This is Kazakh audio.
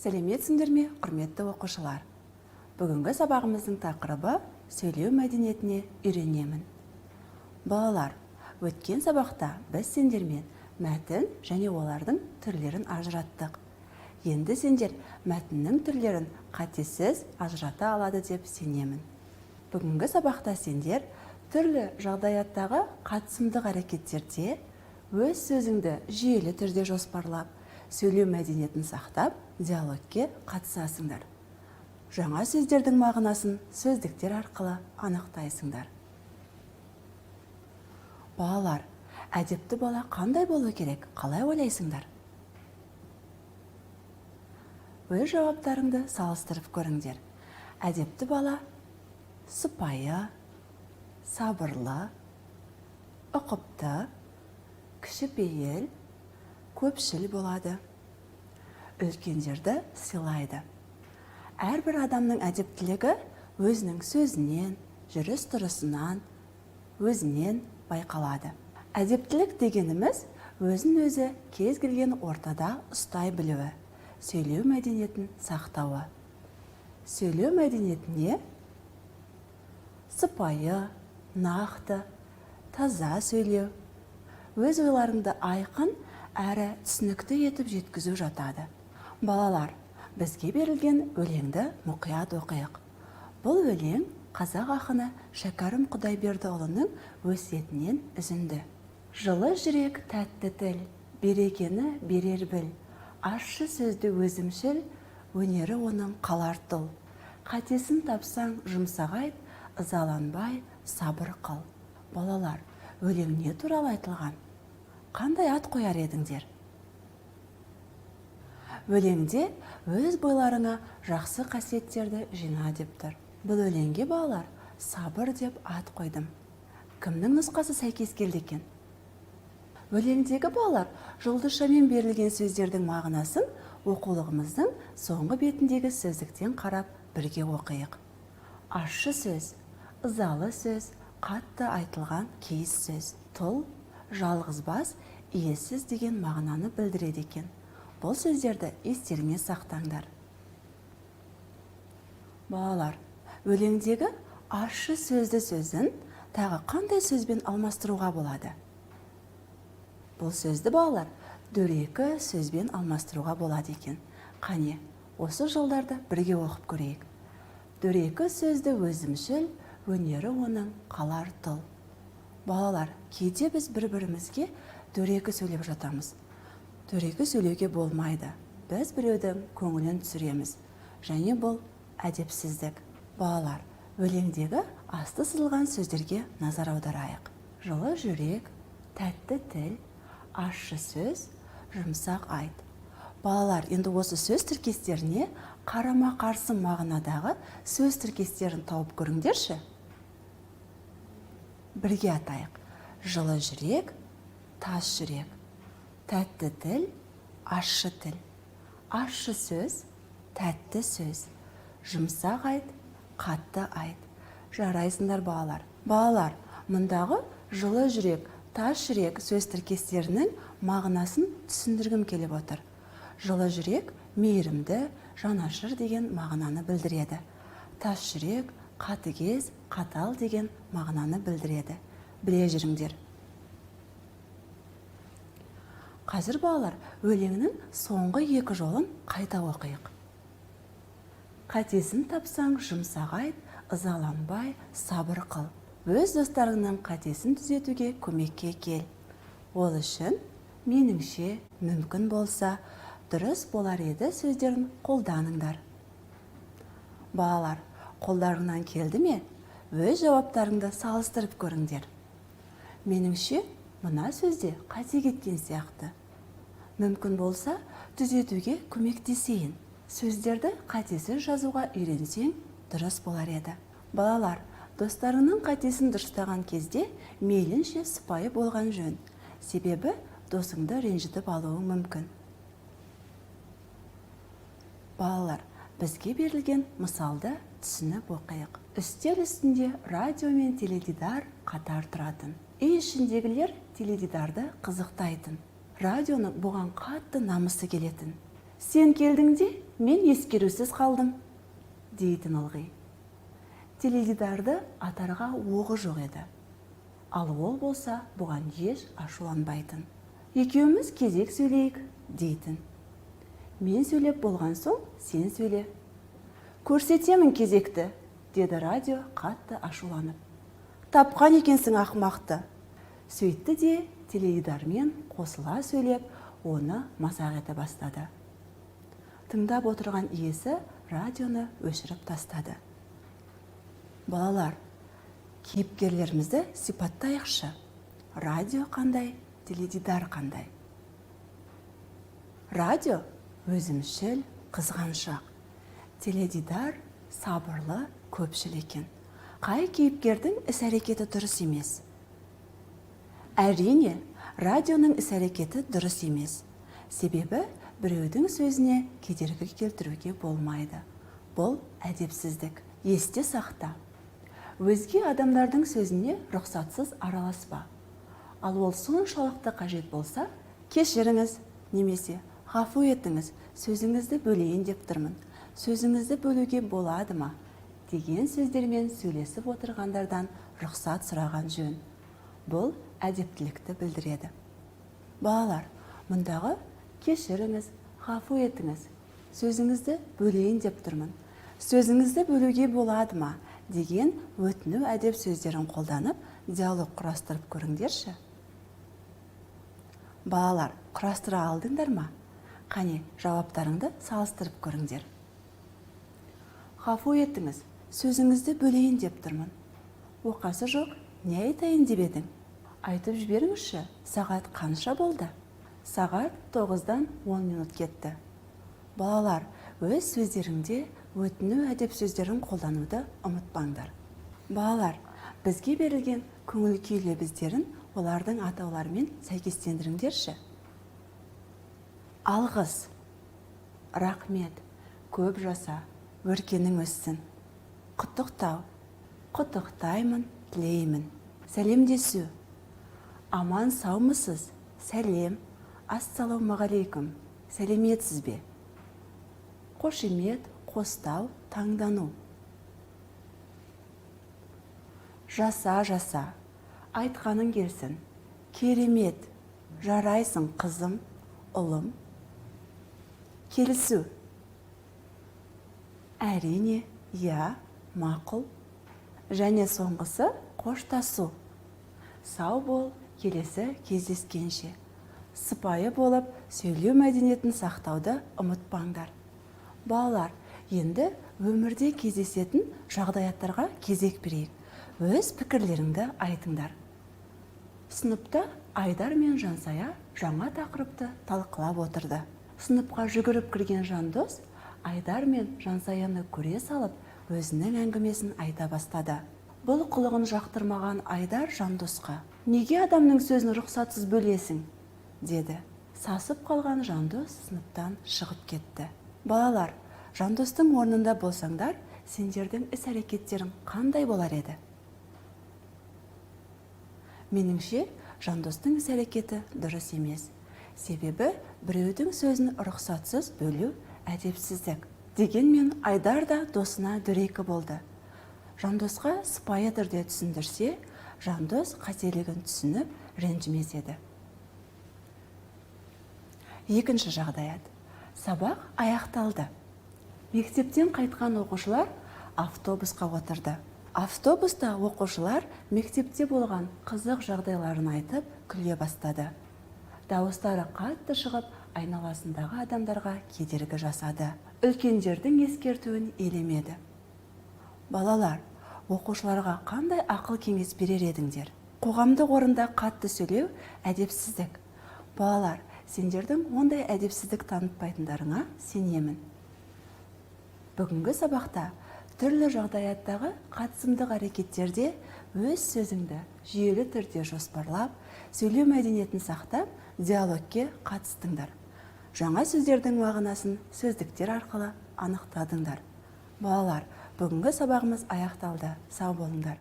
Сәлеметсіңдер ме, құрметті оқушылар! Бүгінгі сабағымыздың тақырыбы: сөйлеу мәдениетіне үйренемін. Балалар, өткен сабақта біз сендермен мәтін және олардың түрлерін ажыраттық. Енді сендер мәтіннің түрлерін қатесіз ажырата алады деп сенемін. Бүгінгі сабақта сендер түрлі жағдаяттағы қатысымдық әрекеттерде өз сөзіңді жүйелі түрде жоспарлап, сөйлеу мәдениетін сақтап, диалогке қатысасыңдар. Жаңа сөздердің мағынасын сөздіктер арқылы анықтайсыңдар. Балалар, әдепті бала қандай болу керек, қалай ойлайсыңдар? Өз жауаптарыңды салыстырып көріңдер. Әдепті бала сыпайы, сабырлы, ұқыпты, кішіпейіл, көпшіл болады. Үлкендерді сыйлайды. Әрбір адамның әдептілігі өзінің сөзінен, жүріс-тұрысынан, өзінен байқалады. Әдептілік дегеніміз – өзін өзі кез келген ортада ұстай білуі, сөйлеу мәдениетін сақтауы. Сөйлеу мәдениетіне сыпайы, нақты, таза сөйлеу, өз ойларыңды айқын әрі түсінікті етіп жеткізу жатады. Балалар, бізге берілген өлеңді мұқият оқиық. Бұл өлең – қазақ ақыны Шәкәрім Құдайбердіұлының өсиетінен үзінді. Жылы жүрек, тәтті тіл, берекені берер біл. Ащы сөзді өзімшіл, өнері оның қалар тұл. Қатесін тапсаң, жұмсақ айт, ызаланбай сабыр қыл. Балалар, өлең не туралы айтылған? Қандай ат қояр едіңдер? Өлеңде өз бойларыңа жақсы қасиеттерді жина деп тұр. Бұл өлеңге, балалар, «Сабыр» деп ат қойдым. Кімнің нұсқасы сәйкес келді екен? Өлеңдегі, балалар, жұлдызшамен берілген сөздердің мағынасын оқулығымыздың соңғы бетіндегі сөздіктен қарап, бірге оқиық. Ащы сөз – ызалы сөз, қатты айтылған кейіс сөз. Тұл – жалғыз бас, иесіз деген мағынаны білдіреді екен. Бұл сөздерді естеріңе сақтаңдар. Балалар, өлеңдегі ащы сөзді сөзін тағы қандай сөзбен алмастыруға болады? Бұл сөзді, балалар, дөрекі сөзбен алмастыруға болады екен. Қане, осы жолдарды бірге оқып көрейік. Дөрекі сөзді өзімшіл, өнері оның қалар тұл. Балалар, кейде біз бір бірімізге дөрекі сөйлеп жатамыз. Дөрекі сөйлеуге болмайды. Біз біреудің көңілін түсіреміз және бұл әдепсіздік. Балалар, өлеңдегі асты сызылған сөздерге назар аударайық: жылы жүрек, тәтті тіл, ащы сөз, жұмсақ айт. Балалар, енді осы сөз тіркестеріне қарама қарсы мағынадағы сөз тіркестерін тауып көріңдерші. Бірге атайық: жылы жүрек, тас жүрек, тәтті тіл, ащы тіл, ащы сөз, тәтті сөз, жұмсақ айт, қатты айт. Жарайсыңдар, балалар! Балалар, мұндағы жылы жүрек, тас жүрек сөз тіркестерінің мағынасын түсіндіргім келіп отыр. Жылы жүрек – мейірімді, жанашыр деген мағынаны білдіреді. Тас жүрек – қатыгез, қатал деген мағынаны білдіреді. Біле жүріңдер. Қазір, балалар, өлеңнің соңғы екі жолын қайта оқиық. Қатесін тапсаң, жұмсақ айт, ызаланбай сабыр қыл. Өз достарыңның қатесін түзетуге көмекке кел. Ол үшін меніңше, мүмкін болса, дұрыс болар еді сөздерін қолданыңдар. Балалар, қолдарыңнан келді ме? Өз жауаптарыңды салыстырып көріңдер. Меніңше, мына сөзде қате кеткен сияқты. Мүмкін болса, түзетуге көмектесейін. Сөздерді қатесіз жазуға үйренсең, дұрыс болар еді. Балалар, достарыңның қатесін дұрыстаған кезде мейлінше сыпайы болған жөн, себебі досыңды ренжітіп алуың мүмкін. Балалар, бізге берілген мысалды түсініп оқиық. Үстел үстінде радио мен теледидар қатар тұратын. Үй ішіндегілер теледидарды қызықтайтын. Радионың бұған қатты намысы келетін. Сен келдің де, мен ескерусіз қалдым, дейтін ылғи. Теледидарды атарға оғы жоқ еді. Ал ол болса, бұған еш ашуланбайтын. Екеуміз кезек сөйлейік, дейтін. Мен сөйлеп болған соң, сен сөйле. Көрсетемін кезекті, деді радио қатты ашуланып. Тапқан екенсің ақымақты. Сөйтті де теледидармен қосыла сөйлеп, оны мазақ ете бастады. Тыңдап отырған иесі радионы өшіріп тастады. Балалар, кейіпкерлерімізді сипаттайықшы. Радио қандай, теледидар қандай? Радио өзімшіл, қызғаншақ. Теледидар сабырлы, көпшіл екен. Қай кейіпкердің іс-әрекеті дұрыс емес? Әрине, радионың іс-әрекеті дұрыс емес. Себебі біреудің сөзіне кедергі келтіруге болмайды. Бұл әдепсіздік. Есте сақта. Өзге адамдардың сөзіне рұқсатсыз араласпа. Ал ол соншалықты қажет болса, кешіріңіз немесе ғафу етіңіз, сөзіңізді бөлейін деп тұрмын. Сөзіңізді бөлуге болады ма? Деген сөздермен сөйлесіп отырғандардан рұқсат сұраған жөн. Бұл әдептілікті білдіреді. Балалар, мұндағы кешіріңіз, ғафу етіңіз, сөзіңізді бөлейін деп тұрмын. Сөзіңізді бөлуге болады ма? Деген өтіну әдеп сөздерін қолданып, диалог құрастырып көріңдерші. Балалар, құрастыра алдыңдар ма? Қане, жауаптарыңды салыстырып көріңдер. Ғафу етіңіз, сөзіңізді бөлейін деп тұрмын. Оқасы жоқ, не айтайын деп едің? Айтып жіберіңізші, сағат қанша болды? Сағат 9-дан 10 минут кетті. Балалар, өз сөздеріңде өтіну әдеп сөздерін қолдануды ұмытпаңдар. Балалар, бізге берілген көңіл күй лебіздерін олардың атауларымен сәйкестендіріңдерші. Алғыс, рахмет, көп жаса, өркенің өссін. Құттықтау, құттықтаймын, тілеймін. Сәлемдесу, аман саумысыз, сәлем, ассалаумағалейкум, сәлеметсіз бе? Қошемет, қостау, таңдану. Жаса, жаса, айтқаның келсін, керемет, жарайсың қызым, ұлым. Келісу. Әрине, иә, мақұл. Және соңғысы қоштасу. Сау бол, келесі кездескенше. Сыпайы болып, сөйлеу мәдениетін сақтауды ұмытпаңдар. Балалар, енді өмірде кездесетін жағдаяттарға кезек берейік. Өз пікірлеріңді айтыңдар. Сыныпта Айдар мен Жансая жаңа тақырыпты талқылап отырды. Сыныпқа жүгіріп кірген Жандос Айдар мен Жансаяны көре салып, өзінің әңгімесін айта бастады. Бұл қылығын жақтырмаған Айдар Жандосқа: «Неге адамның сөзін рұқсатсыз бөлесің?» деді. Сасып қалған Жандос сыныптан шығып кетті. Балалар, Жандостың орнында болсаңдар, сендердің іс-әрекеттерің қандай болар еді? Меніңше, Жандостың іс-әрекеті дұрыс емес. Себебі біреудің сөзін рұқсатсыз бөлу әдепсіздік. Дегенмен Айдар да досына дөрекі болды. Жандосқа сыпайы түрде түсіндірсе, Жандос қателігін түсініп, ренжімес еді. Екінші жағдаят. Сабақ аяқталды. Мектептен қайтқан оқушылар автобусқа отырды. Автобуста оқушылар мектепте болған қызық жағдайларын айтып, күле бастады. Дауыстары қатты шығып, айналасындағы адамдарға кедергі жасады. Үлкендердің ескертуін елемеді. Балалар, оқушыларға қандай ақыл кеңес берер едіңдер? Қоғамдық орында қатты сөйлеу әдепсіздік. Балалар, сендердің ондай әдепсіздік танытпайтындарыңа сенемін. Бүгінгі сабақта түрлі жағдаяттағы қатысымдық әрекеттерде өз сөзіңді жүйелі түрде жоспарлап, сөйлеу мәдениетін сақтап, диалогке қатыстыңдар. Жаңа сөздердің мағынасын сөздіктер арқылы анықтадыңдар. Балалар, бүгінгі сабағымыз аяқталды. Сау болыңдар.